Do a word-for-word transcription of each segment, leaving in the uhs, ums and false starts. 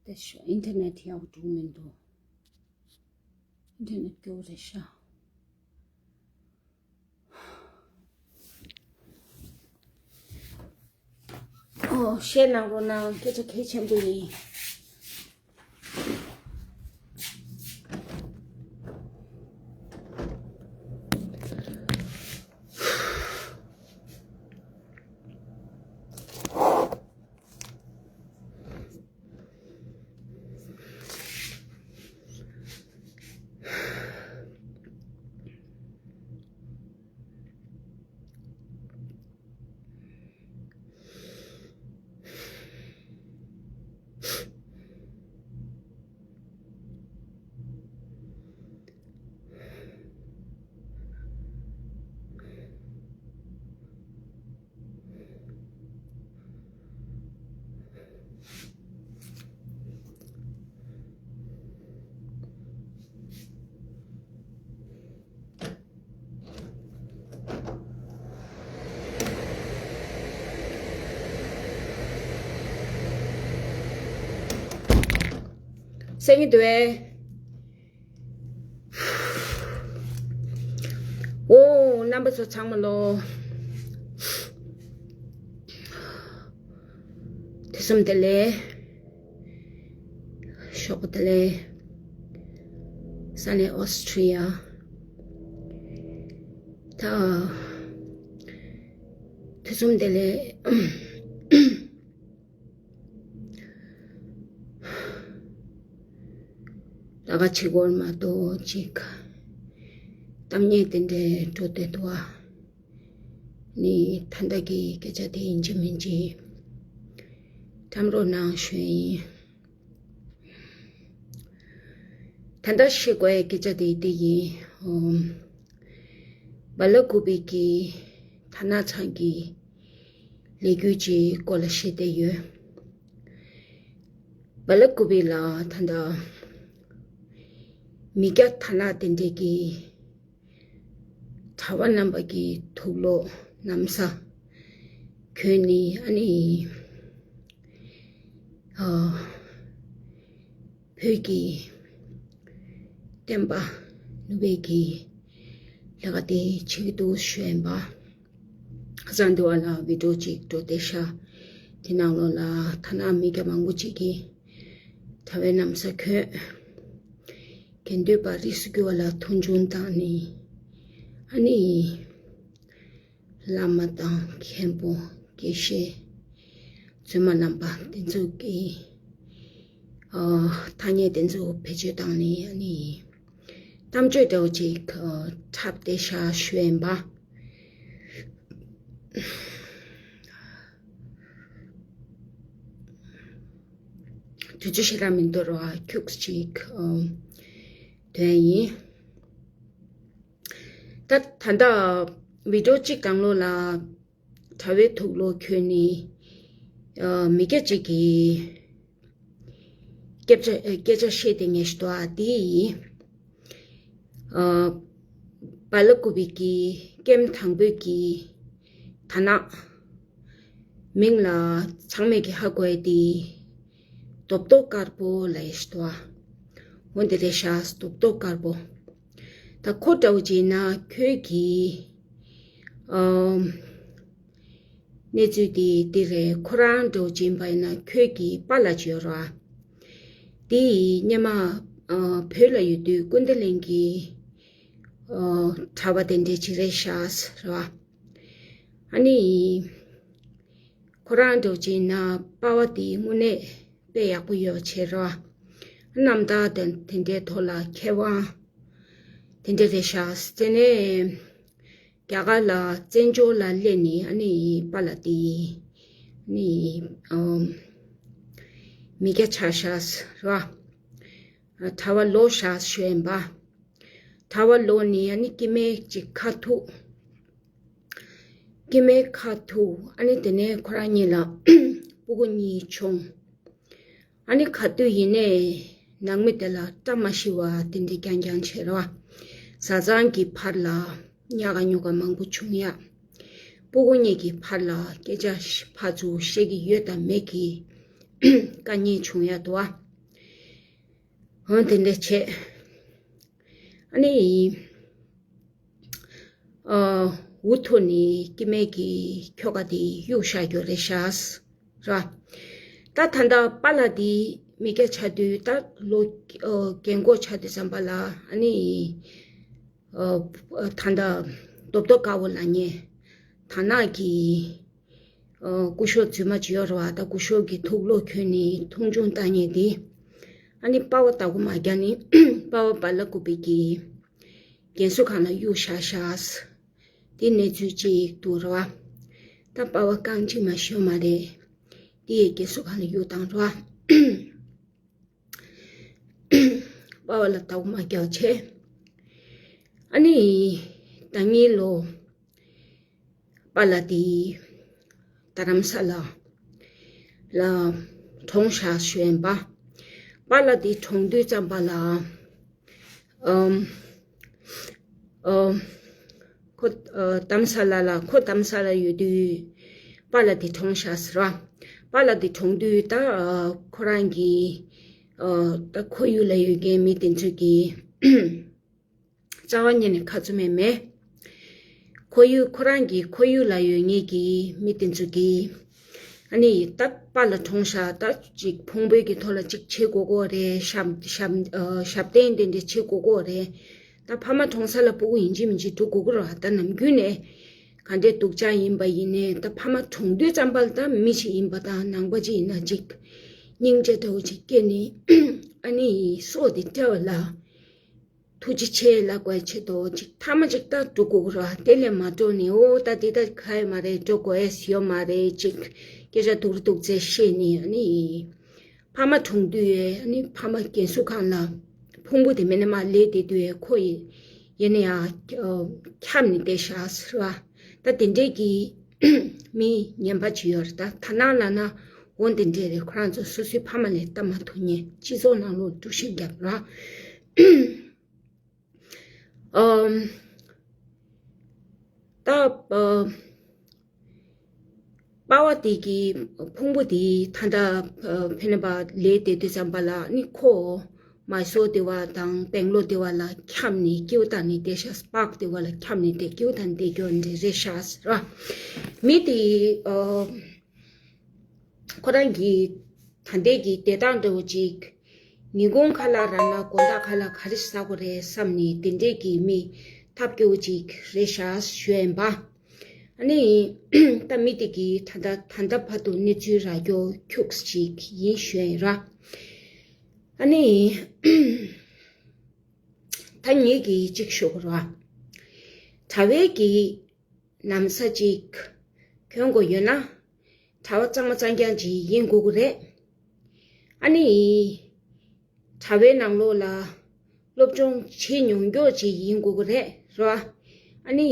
དེ་ཤོ་ཨིན་ཊར་ནེཊ་ཡག་པོ་འགྲོ་གི་མི་འདུག་ཨིན་ཊར་ནེཊ་སྐྱོ་བོ་རེད་ཤག་ཨོ། ཤེར་གནང་རོགས་གནང་། སྐད་ཆ་གལ་ཆེན་པོ་ཡིན། གསན་གྱི་འདུག་གས། ཨོ། རྣམ་པ་ཚོ་ཚང་མ་ལོ། དུས་གསུམ་བདེ་ལེགས། ཞོགས་པ་བདེ་ལེགས། ས་གནས་ཨོ་སི་ཊི་རི་ཡ། ད། དུས་གསུམ་བདེ་ལེགས། ལས་ཀ་བྱེད་སྒོར་མ་གཏོགས་ཅིག་གཏམ་སྙན་དེ་འདྲའི་འགྲོ་བསྡད་འདུག་ཨ། ནི་ད་ལྟ་གི་སྐད་ཆ་དེ་ཡིན་གཅིག་མིན་གཅིག་བཀྲམ་རོགས་གནང་ཞུ་ཡིན། ད་ལྟ་བཤད་དགོས་ཡའི་སྐད་ཆ་དེ་འདི་ཡིན། ཨོ། སྦེ་ལ་ཀུ་པེ་གི་ཐ་ན་ཚང་གི་ལས་འགུལ་གྱི་སྐོར་ལ་བཤད་བསྡད་ཡོད། སྦེ་ལ་ཀུ་པེ་ལ་ད་ལྟ་མི་སྐྱ་ཐ་ན་དེ་འདྲས་ཀྱི་གྲྭ་པ་རྣམ་པ་གི་དུག་ལོག་ན་བཟའ་གྱོན་ནི། ཨ་ནི། ཨ། བོད་ཀྱི་བསྟན་པ་ནུབ་པའི་གི་ལས་ཀ་དེ་བྱེད་ཀྱི་འདུག་ཞུ་ཡིན་པ། ཁ་སང་འདི་བ་ལ་བི་ཌི་ཡོ་གཅིག་འགྲོ་བསྡད་ཤག་དེ་ནང་ལོགས་ལ་ཐ་ན་མི་སྐྱ་མང་པོ་གཅིག་གིས་གྲྭ་པའི་ན་བཟའ་གྱོན། དགེ་འདུན་པ་རིས་སུ་གྱུར་པ་ལ་མཐོང་ཆུང་བཏང་ནི། ཨ་ནི། བླ་མ་དང་མཁན་པོ་དགེ་བཤེས་བཙུན་མ་རྣམ་པ་དེ་ཚོ་གི་ཨ། ཐ་སྙད་དེ་ཚོ་བེད་སྤྱོད་བཏང་ནས་ཨ་ནི་གཏམ་བརྗོད་འདྲ་བོ་ཅིག་ཨ། འཁྲབ་བསྡད་ཤག་ཞུ་ཡིན་པ། དུས་ཚོད་ཞེ་དྲག་མི་འདུག་ར། ཁྱུག་ཅིག་ཨ། དོན་ཡིན། ད་ད་ལྟ་བི་ཌི་ཡོ་གཅིག་སྒང་ལོགས་ལ་གྲྭ་པའི་དུག་ལོག་གྱོན་ནི་ཨ། མི་སྐྱ་གཅིག་གིས་སྐད་ཆ་སྐད་ཆ་བཤད་དེ་ངས་ཤི་དོ་ཨ། དེ་ཡིན། ཨ། སྦེ་ལ་ཀུ་པེ་གི་ཀེམ་དང་པོའི་གི་ཐ་ན་མིང་ལ་ཚང་མས་ཀྱི་ཧ་གོ་ཡ་དེ་རྡོབ་རྡོབ་དཀར་པོ་ལ་ཡ་ཤི་དོ་ཨ། འོ་འདི་རེད་ཤག་རྡོབ་རྡོབ་དཀར་པོ། ད་ཁོ་འདྲ་བོ་བྱས་ན་ཁྱོད་ཀྱིས་ཨམ། གནས་ཚུལ་དེ་འདི་རེད། ཁོ་རང་འདྲ་བོ་བྱས་པ་ཡིན་ན་ཁྱོད་ཀྱི་པཱ་ལགས་ཅིག་ཡོད་ར། དེ་ཡིས་སྔོན་མ་ཨ། བོད་ལ་ཡོད་དུས་ཀུན་བདེ་གླིང་གི་ཨ། གྲྭ་པ་དེ་འདྲས་ཅིག་རེད་ཤག་ར། ཨ་ནི། ཁོ་རང་འདྲ་བོ་བྱས་ན་པ་ཕ་དེ་དངོས་གནས་དཔེ་ཡག་པོ་ཡོད་བྱས་ར། རྣམ་ཐར་དང་དེ་འདྲའི་ཐོག་ལ་མཁས་དབང་དེ་འདྲ་རེད་ཤག་དེ་ནས་རྒྱ་གར་ལ་བཙན་བྱོལ་ལ་སླེབས་ནས་ཨ་ནི་པཱ་ལགས་དེ་ནི་ཨམ། མི་སྐྱ་ཆགས་ཤག་ར། གྲྭ་པ་ལོག་ཤག་ཞུ་ཡིན་པ། གྲྭ་པ་ལོག་ནས་ཨ་ནི་སྐྱེ་དམན་ཅིག་ཁ་ཐུག་སྐྱེ་དམན་ཁ་ཐུག་ཨ་ནི་དེ་ནས་ཁོ་རང་གཉིས་ལ་སྤུ་གུ་གཉིས་བྱུང་། ཨ་ནི་ག་དུས་ཡིན་ནའི་ནང་མི་དེ་ལ་བཀྲ་མ་ཤིས་པ་དེ་འདྲ་རྐྱང་རྐྱང་བྱེད་རོགས། བཟའ་ཚང་གི་བར་ལ་ཉག་ག་ཉོག་ག་མང་པོ་བྱུང་ཡ། སྤུ་གུ་གཉིས་ཀྱི་བར་ལ་སྐད་ཆ་ཕར་ཚུར་བཤད་ཀྱི་ཡོད་དང་མེད་ཀྱི་དཀའ་ངལ་བྱུང་ཡ་འདུག་ཨ། འོན་དེ་འདྲ་བྱས། ཨ་ནི། ཨ། འུ་ཐུག་ནི་སྐྱེ་དམན་གྱི་ཁྱོ་ག་དེ་གཡུག་བཞག་རྒྱུ་རེད་ཤག་ར། ད་ད་ལྟ་པཱ་ལགས་དེ་མི་སྐྱ་ཆགས་དུས་ད་ལོ། ཨ། རྒན་གོག་ཆགས་དུས་ཙམ་པ་ལ་ཨ་ནི། ཨ། ད་ལྟ་རྡོབ་རྡོབ་དཀར་པོ་ལབ་མཁན་དར་ནག་གི། ཨ། སྐུ་ཞབས་རྫུན་མ་ཅིག་ཡོད་རེད་བ། ད་སྐུ་ཞབས་ཀྱི་ཐུགས་བློ་འཁྱོལ་ནས་མཐོང་ཆུང་བཏང་མཁན་དེ། ཨ་ནི་པཱ་པཱ་ལགས་དགོངས་མ་རྒྱག་ནས་པཱ་པཱ་བ་ལ་ཀུ་པི་གི་རྒན་གསོ་ཁང་ལ་གཡུག་བཞག་ཤག་དེ་གནས་ཚུལ་ཅིག་འདུག་ར་བ། ད་པཱ་པཱ་རྐང་གཅིག་མ་ཤོར་མ་རེད། དེ་ཡི་རྒན་གསོ་ཁང་ལ་གཡུག་བཏང་ར་བ། པཱ་པཱ་ལ་དགོངས་མ་རྒྱག་བྱས། ཨ་ནི། ཟླ་གཉིས་ལོ། པཱ་ལགས་དེ་རྡ་རམ་ས་ལ་ལ་གྲོངས་ཤག་ཞུ་ཡིན་པ། པཱ་ལགས་དེ་གྲོངས་དུས་ཙམ་པ་ལ། ཨམ། ཨམ། ཁོ། ཨ། རྡ་རམ་ས་ལ་ལ། ཁོ་རྡ་རམ་ས་ལ་ཡོད་དུས་པཱ་ལགས་དེ་གྲོངས་ཤག་ཟེར་བ། པཱ་ལགས་དེ་གྲོངས་དུས་ད། ཨ། ཁོ་རང་གི། ཨ། ད་ཁོར་ཡུག་ལ་ཡོད་མཁན་མི་དེ་ཚོ་གིས་རྩ་བ་ཉིད་ནས་ཁ་བཙུམ་མེད་མེད། ཁོར་ཡུག་ཁོ་རང་གི་ཁོར་ཡུག་ལ་ཡོད་མཁན་གྱི་མི་དེ་ཚོ་གིས། ཨ་ནི་ད་པཱ་ལགས་གྲོངས་ཤག་ད་ཅིག་ཕུང་པོའི་གི་ཐོག་ལ་ཅིག་བྱེད་དགོས་ཀྱི་རེད། ཞབས་ཞབས། ཨ། ཞབས་བརྟན་དེ་འདྲ་བྱེད་དགོས་ཀྱི་རེད། ད་ཕ་མ་གྲོངས་ས་ལ་སྤུ་གུ་ཡིན་གཅིག་མིན་གཅིག་འགྲོ་དགོས་ཀྱི་རེད། ད་ནམ་རྒྱུན་ནས་ག་འདྲའི་སྡུག་ཅག་ཡིན་པ་ཡིན་ནའི་ད་ཕ་མ་གྲོངས་དུས་ཙམ་པ་ལ་ད་མི་ཞིག་ཡིན་པ་དང་ནང་པ་ཅིག་ཡིན་ན་ཅིག་སྙིང་རྗེ་འདྲ་བོ་ཅིག་སྐྱེས་ནས། ཨ་ནི་སྲོག་དེ་སྤྲད་པ་ལ་ཐུགས་རྗེ་ཆེ་ལབ་དགོས་ཆེད་དུ་ཅིག་ཐ་མ་ཅིག་ད་འགྲོ་དགོས་ཀྱི་རེད། དེ་ལས་མ་འགྲོ་ནས་འོ་ད་དེ་ད་ག་ཡོད་མ་རེད། འགྲོ་དགོས་ཡས་ཡོད་མ་རེད། ཅིག་སྐད་ཆ་སྡུག་རུ་སྡུག་ཚད་བཤད་ནས། ཨ་ནི་ཕ་མ་གྲོངས་དུས་ཨ་ནི་ཕ་མ་རྒན་གསོ་ཁང་ལ་ཕུང་པོ་དེ་མེད་ན་མར་ལུས་བསྡད་དུས་ཁོ་ཡི་ཡིན་ན་ཡང་ཁྱབ་ནས་བསྡད་ཤག་ཟེར་བ། ད་དེ་འདྲས་ཀྱི་མི་ངན་པ་ཅིག་ཡོད་རེད། ད་ཐ་ན་ལབ་ན་འོ་དེ་འདྲས་རེད། ཁོ་རང་ཚོ་སོ་སོའི་ཕ་མ་ལས་ལྟ་མ་ཐུབ་མཁན། སྤྱི་ཚོགས་ནང་ལོགས་དཀྲུག་ཤིང་རྒྱབ་ར། ཨམ། ད། ཨ། པཱ་པཱ་དེ་གི་ཕུང་པོ་དེ་ད་ལྟ། ཨ། ཕེབས་ནས་ལུས་བསྡད་དུས་ཙམ་པ་ལ་ནི་ཁོ་མའི་སོར་དེ་བ་དང་སྦེང་ལོར་དེ་བ་ལ་ཁྱབ་ནས་སྐྱིད་པོ་བཏང་ནས་བསྡད་ཤག་སྤག་དེ་བ་ལ་ཁྱབ་ནས་བསྡད། སྐྱིད་པོ་བཏང་ནས་བསྡད་རྒྱུ་འདྲ་རེད་ཤག་ཟེར་བ། མི་དེ། ཨ། ཁོ་རང་གི་ད་ལྟའི་གི་བསྡད་སྟངས་འདྲ་བོ་ཅིག་ཉིན་གུང་ཁ་ལག་རག་ན་དགོང་དག་ཁ་ལག་ག་རེ་ཟ་དགོས་རེད་བསམ་ནས་དེ་འདྲས་ཀྱི་མི་ཐབས་སྐྱོ་བོ་ཅིག་རེད་ཤག་ཞུ་ཡིན་པ། ཨ་ནི་ད་མི་དེ་གི་ད་ལྟ་ད་ལྟ་བར་དུ་གནས་ཚུལ་རག་རྒྱུ་ཁྱུག་ཅིག་ཡིན་ཞུ་ཡིན་ར། ཨ་ནི་ད་ངེད་ཀྱིས་ཅིག་ཞུ་དགོས་ར། དྲ་བའི་གི་ན་བཟའ་ཅིག་གྱོན་དགོས་ཡོད་ན། དྲ་བ་གཙང་མ་གཙང་རྐྱང་ཅིག་ཡིན་དགོས་ཀྱི་རེད། ཨ་ནི། དྲ་བའི་ནང་ལོགས་ལ་སློབ་སྦྱོང་བྱེད་མྱོང་མཁན་ཅིག་ཡིན་དགོས་ཀྱི་རེད། རེད་བ། ཨ་ནི།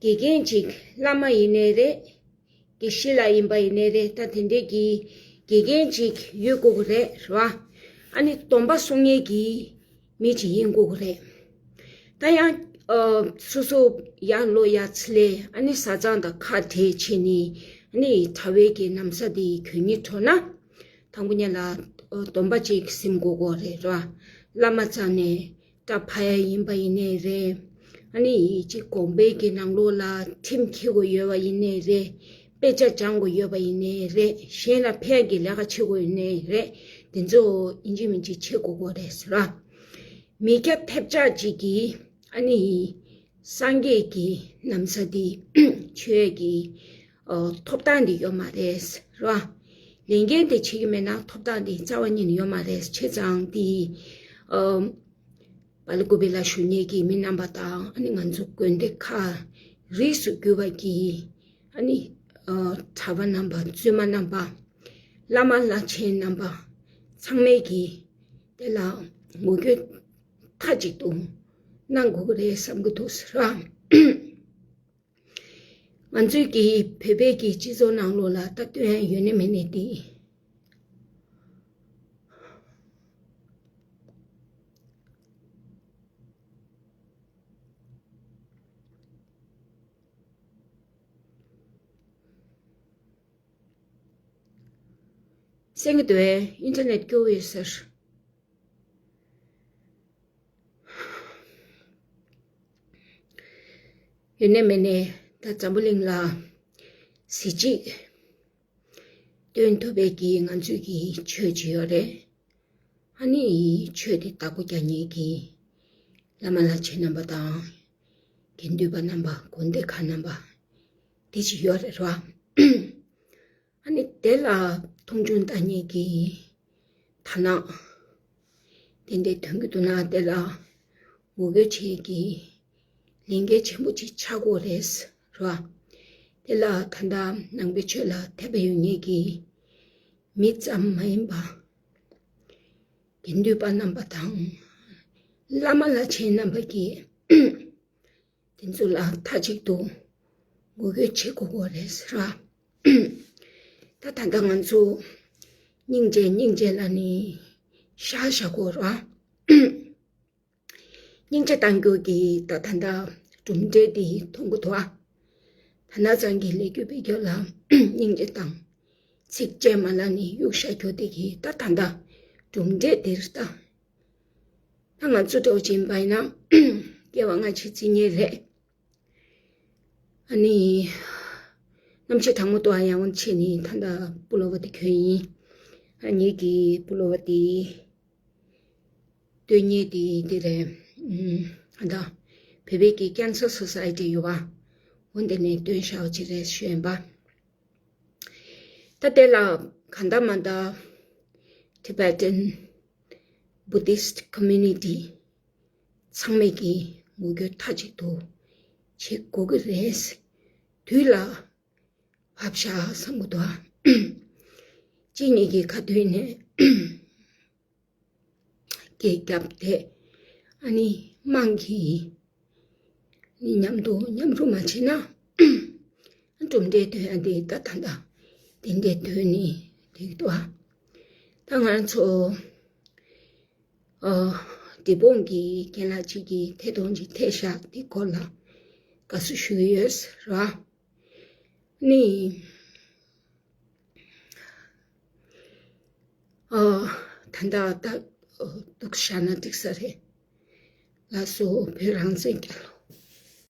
དགེ་རྒན་ཅིག་བླ་མ་ཡིན་ནའི་རེད། དགེ་བཤེས་ལགས་ཡིན་པ་ཡིན་ནའི་རེད། ད་དེ་འདྲས་ཀྱི་དགེ་རྒན་ཅིག་ཡོད་དགོས་ཀྱི་རེད། རེད་བ། ཨ་ནི་སྡོམ་པ་སྲུང་མཁན་གྱི་མི་ཅིག་ཡིན་དགོས་ཀྱི་རེད། ད་ཡང་། ཨ། སོ་སོ་ཡར་ལོག་ཡར་ཚེ་ལས་ཨ་ནི་བཟའ་ཚང་དང་ཁ་བྲལ་བྱས་ནས་ཨ་ནི་དྲ་བའི་གི་ན་བཟའ་དེ་གྱོན་སྙིང་བྲོ་ན། དང་པོ་ཉིད་ལ་སྡོམ་པ་ཅིག་ཟིན་དགོས་ཀྱི་རེད། རེད་བ། བླ་མ་རྩ་ནས་གྲྭ་ཕ་ཡ་ཡིན་པ་ཡིན་ནའི་རེད། ཨ་ནི་ཅིག་དགོན་པའི་གི་ནང་ལོགས་ལ་ཁྲིམས་འཁྱེར་དགོས་ཡོད་པ་ཡིན་ནའི་རེད། དཔེ་ཆ་སྦྱང་དགོས་ཡོད་པ་ཡིན་ནའི་རེད། གཞན་ལ་ཕན་གྱི་ལས་ཀ་བྱེད་དགོས་ཡིན་ནའི་རེད། དེ་ཚོ་ཡིན་གཅིག་མིན་གཅིག་བྱེད་དགོས་ཀྱི་རེད་ཟེར་བ། མི་སྐྱ་ཐེབས་ཆག་ཅིག་གིས་ཨ་ནི་སངས་རྒྱས་ཀྱི་ན་བཟའ་འདི་མཆོད་ཀྱི། ཨ། ཐོབ་ཐང་འདི་ཡོད་མ་རེད། རེད་བ། ལས་འགན་དེ་བྱེད་ཀྱི་མེད་ན་ཐོབ་ཐང་འདི་རྩ་བ་ཉིད་ནས་ཡོད་མ་རེད། བྱས་ཙང་འདི། ཨ། བ་ལི་ཀུ་པི་ལ་ཞུ་མཁན་གྱི་མི་རྣམ་པ་དང་ཨ་ནི་ང་ཚོ་དགོན་སྡེ་ཁག་རིས་སུ་གྱུར་པ་གི་ཨ་ནི། ཨ། གྲྭ་པ་རྣམ་པ། བཙུན་མ་རྣམ་པ། བླ་མ་བླ་ཆེན་རྣམ་པ་ཚང་མས་ཀྱིས་དེ་ལ་ངོ་རྒོལ་མཐའ་གཅིག་ཏུ་གནང་དགོས་ཀྱི་རེད་བསམ་གྱི་འདུག་ཟེར་བ། ང་ཚོའི་གི་བོད་པའི་གི་སྤྱི་ཚོགས་ནང་ལོགས་ལ་ད་སྟོན་ཡ་ཡོད་ནི་མེད་ནི་དེ། གསན་གྱི་འདུག་གས། ཨིན་ཊར་ནེཊ་སྐྱོ་བོ་ཡོད་ཟེར། ཡོད་ནས་མེད་ནས་ད་འཛམ་བུ་གླིང་ལ་གཟི་བརྗིད་སྟོན་ཐུབ་པའི་གི་ང་ཚོའི་གི་ཆོས་ཅིག་ཡོད་རེད། ཨ་ནི་ཆོས་དེ་བདག་པོ་རྒྱག་མཁན་གྱི་བླ་མ་བླ་ཆེན་རྣམ་པ་དང་། དགེ་འདུན་པ་རྣམ་པ། དགོན་སྡེ་ཁག་རྣམ་པ་དེ་ཅིག་ཡོད་རེད་ར། ཨ་ནི་དེ་ལ་མཐོང་ཆུང་བཏང་མཁན་གྱི་དར་ནག་དེ་འདྲའི་ཐོན་གྱི་འདུག་ན། དེ་ལ་ངོ་རྒོལ་བྱེད་ཀྱི་ལས་འགན་ཆེན་པོ་ཅིག་ཆགས་ཀྱི་ཡོད་རེད་ར། དེ་ལ་ད་ལྟ་ནང་པའི་ཆོས་ལ་དད་པ་ཡོད་མཁན་གྱི་མི་ཙམ་མ་ཡིན་པ། དགེ་འདུན་པ་རྣམ་པ་དང་། བླ་མ་བླ་ཆེན་རྣམ་པ་གིས་དེ་ཚོ་ལ་མཐའ་གཅིག་ཏུ་ངོ་རྒོལ་བྱེད་དགོས་ཀྱི་རེད་ཟེར་བ། ད་ད་ལྟ་ང་ཚོ་སྙིང་རྗེ་སྙིང་རྗེ་ལབ་ནས་བཞག་བཞག་དགོས་རེད་བ། སྙིང་རྗེ་བཏང་རྒྱུ་གི་ད་ད་ལྟ་གྲུབ་འབྲས་དེ་མཐོང་གི་འདུག་བ། ད་ནང་ཚང་གི་ལས་རྒྱུ་སྤེལ་རྒྱུ་ལ་སྙིང་རྗེ་དང་། ཚིགས་བཅད་མ་ལབ་ནས་གཡུག་བཞག་རྒྱུ་དེ་གི་ད་ད་ལྟ་གྲུབ་འབྲས་དེ་རེད་ད། ད་ང་ཚོ་འདྲ་བོ་ཅིག་ཡིན་པ་ཡིན་ན་སྐྱེ་བ་སྔ་ཕྱི་རྩིས་གཉིས་རེད། ཨ་ནི་གནམ་གཤིས་གྲང་མོ་འདུག་ཨ། ཡང་ཆེ་ནི་ད་ལྟ་སྤོ་ལོ་བ་དེ་གྱོན་ཡིན། ཨ་ནི་གི་སྤོ་ལོ་བ་དེ་སྟོན་ཉེ་དེ་དེ་རེད། ཨ་ད་བོད་པའི་གི་Cancer Society ཡོད་བ། འོ་འདི་ནས་སྟོན་ཤག་ཅིག་རེད་ཞུས་ཡིན་པ། ད་དེ་ལ་གང་ལྟར་མ་ལྟར་Tibetan Buddhist Community ཚང་མས་ཀྱི་ངོ་རྒོལ་མཐའ་གཅིག་ཏུ་བྱེད་དགོས་ཀྱི་རེད། དུས་ལ་བབ་ཤག་བསམ་གྱི་འདུག་ཨ། གཅིག་གཉིས་ཀྱི་ཁ་ཐུག་ནས་སྐད་བརྒྱབ་སྟེ། ཨ་ནི་དམངས་ཀྱི་ནི་མཉམ་དུ་མཉམ་རུབ་མ་བྱས་ན། གྲུབ་འབྲས་ཐོན་ཡ་དེ་ད་ད་ད་དེ་འདྲའི་ཐོན་ནི་དེ་འདུག་ཨ། ད་ང་ཚོ་ཨ་འབྲས་སྤུངས་ཀྱི་རྒན་ལགས་གཅིག་གིས་ཐད་གཏོང་ཅིག་ཐད་ཤག་དེ་སྐོར་ལ་དགའ་བསུ་ཞུ་གི་ཡོད་ར། ནི། ཨ། ད་ལྟ་ད་འདུག་བཞག་ན་འགྲིག་ས་རེད། ལགས་སོ། བོད་རང་བཙན་རྒྱལ་ལོ།